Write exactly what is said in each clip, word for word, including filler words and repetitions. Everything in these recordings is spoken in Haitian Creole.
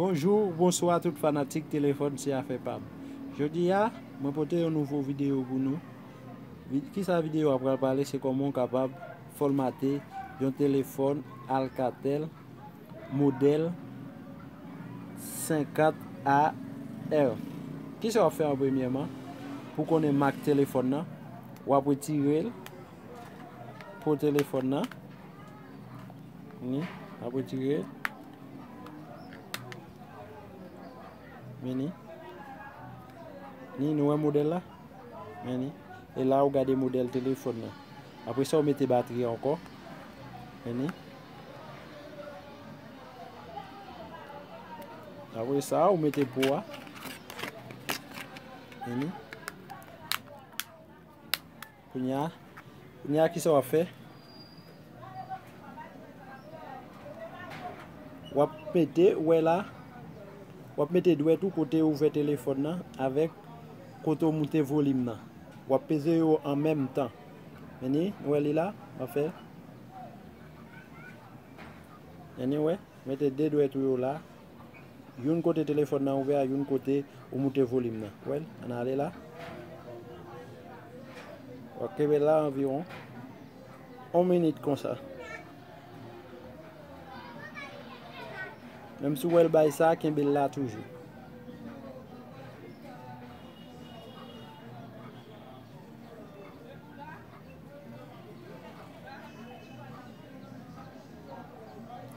Bonjou, bonswa tout fanatik telefòn se afè pa m. Jodi a, mwen pote yon nouvo videyo pou nou. Vi- Kisa videyo a pral pale, se kòman w kapab fòmate yon telefòn Alcatel modèl senkant A R. Kisa w ap fè an premyèman? Pou konnen mak telefòn nan, w ap retire l pou telefòn nan. Ni, w ap retire l. Vini. Ni, nou wè modèl la? Vini. E la, ou gade modèl telefòn nan. Apre sa, ou mete batri ankò. Vini. Apre sa, ou mete po a. Vini. Kounye a, kounye a, kisa w ap fè? W ap mete, ou wè la, w ap mete dwèt ou kote ouvè telefòn nan avèk kote w moute volim nan. W ap peze yo an menm tan. Vini, nou wè li la, w ap fè. Vini, wè, mete de dwèt ou yo la. Youn kote telefòn nan ouvè a, youn kote ou moute volim nan. Wè l, ann ale la. W ap kenbe l la anviwon yon minit konsa. Menm si w wè l bay sa, kenbe l la toujou.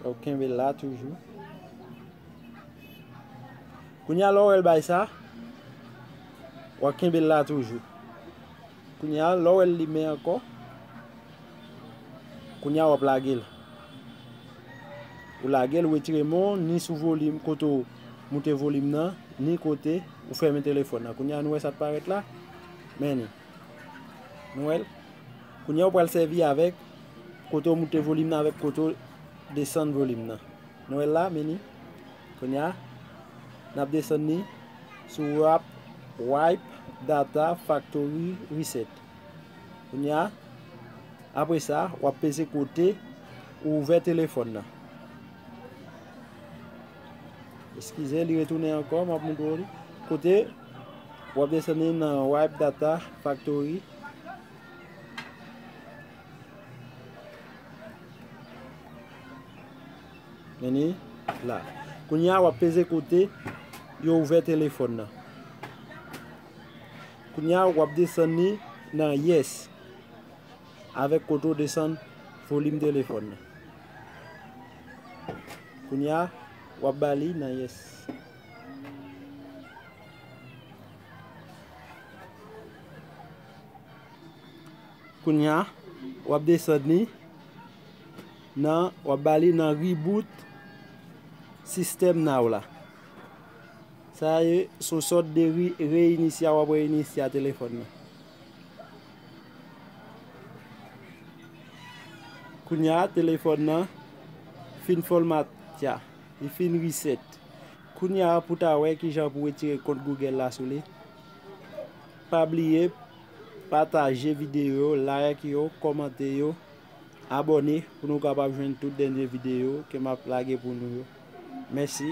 W ap kenbe l la toujou. Kounye a, lè w wè l bay sa, w ap kenbe l la toujou. Kounye a, lè w wè l limen ankò, kounye a, w ap lage l. Ou lage l, ou retire men w, ni sou volim, kote w moute volim nan, ni kote ou fèmen telefòn nan. Kounye a, nou wè sa k parèt la? Men ni. Nou wè l? Kounye a, ou pral sèvi avèk kote w moute volim nan avèk kote w desann volim nan. Nou wè l la, men ni. Kounye a, n ap desann ni sou Wrap, Wipe Data Factory Reset. Kounye a, apre sa, w ap peze kote ou ouvè telefòn nan. Eskize, li retounen ankò, m ap montre w li. Kote w ap desann li nan Wipe Data Factory. Men ni la. Kounye a, w ap peze kote yo ouvè telefòn nan. Kounye a, w ap desann li nan Yes. Avèk kote w desann volim telefòn nan. Kounye a, w ap ba li nan Yes. Kounye a, w ap desann li nan, w ap ba li nan Reboot System Now la. Sa a ye, se yon sòt de ri-, reyinisya, w ap reyinisya telefòn nan. Kounye a, telefòn nan fin fòmate a, li fin reset. Kounye a, pou ta wè kijan pou retire kont Google la sou li, pa bliye pataje videyo yo, like yo, kòmante yo. Abòne pou nou kapab jwenn tout dènye videyo ke m ap lage pou nou yo. Mèsi.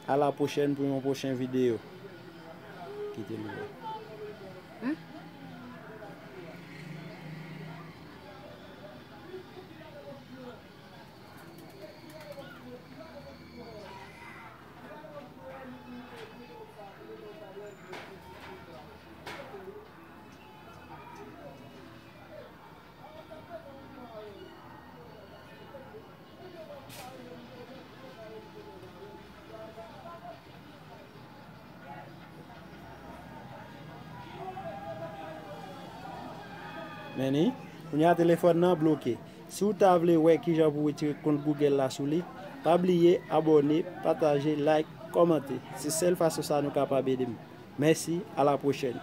A la pwochèn pou yon pwochen videyo. Kite nou wè. Men ni, kounye a telefòn nan bloke. Si w ta vle wè kijan pou w retire kont Google la sou li, pa bliye abòne, pataje, like, kòmante. Se sèl fason sa nou kapab ede m. Mèsi, a la pwochèn.